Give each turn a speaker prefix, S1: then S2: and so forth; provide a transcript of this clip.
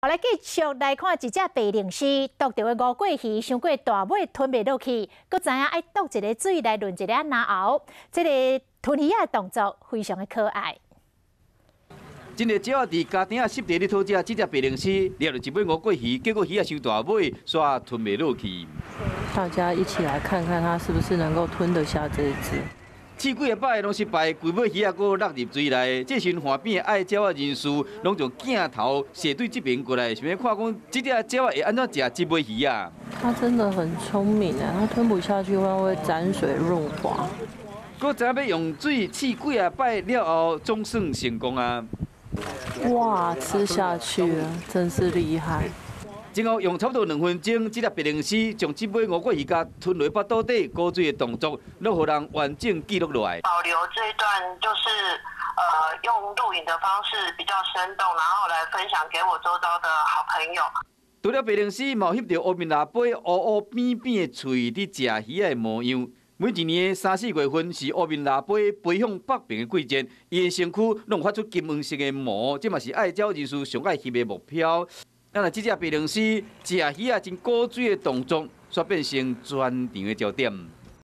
S1: 好，來繼續來看一隻白鯪鰞，毒著的吳郭魚，傷過大尾吞袂落去，閣知影愛倒一个水來潤一下嚨喉，這个吞魚仔的動作非常的可愛。
S2: 真濟鳥仔佇家頂仔濕地咧討食，這隻白鯪鰞掠著一尾吳郭魚，結果魚仔傷大尾，煞吞袂落去。
S3: 大家一起來看看，它是不是能夠吞得下這一隻。
S2: 試幾仔擺攏失敗，規尾魚仔閣落入水內。這時岸邊的愛鳥仔人士攏將鏡頭攝對這邊過來，想欲看講這隻鳥仔會按怎食這尾魚仔。
S3: 它真的很聰明啊！它吞不下去，會會沾水潤滑。
S2: 閣知影欲用水試幾仔擺了後，總算成功啊！
S3: 哇，吃下去了，真是厲害！
S2: 前後用差不多2分鐘，這隻白鯪鰞將這尾吳郭魚共吞落腹肚底，古錐的動作，攏予人完整記錄落來。
S4: 保留這一段，就是用錄影的方式比較生動，然後來分享給我周遭的好朋友。
S2: 除了白鯪鰞，嘛有翕著烏面蜊耙烏烏扁扁的喙佇食魚仔的模樣。每一年三四月份是烏面蜊耙飛向北邊的季節，伊的身軀攏發出金黃色的毛，這嘛是愛鳥人士上愛翕的目標。咱來這隻白鯪鰞食魚仔真古錐的動作，煞變成全場的焦點。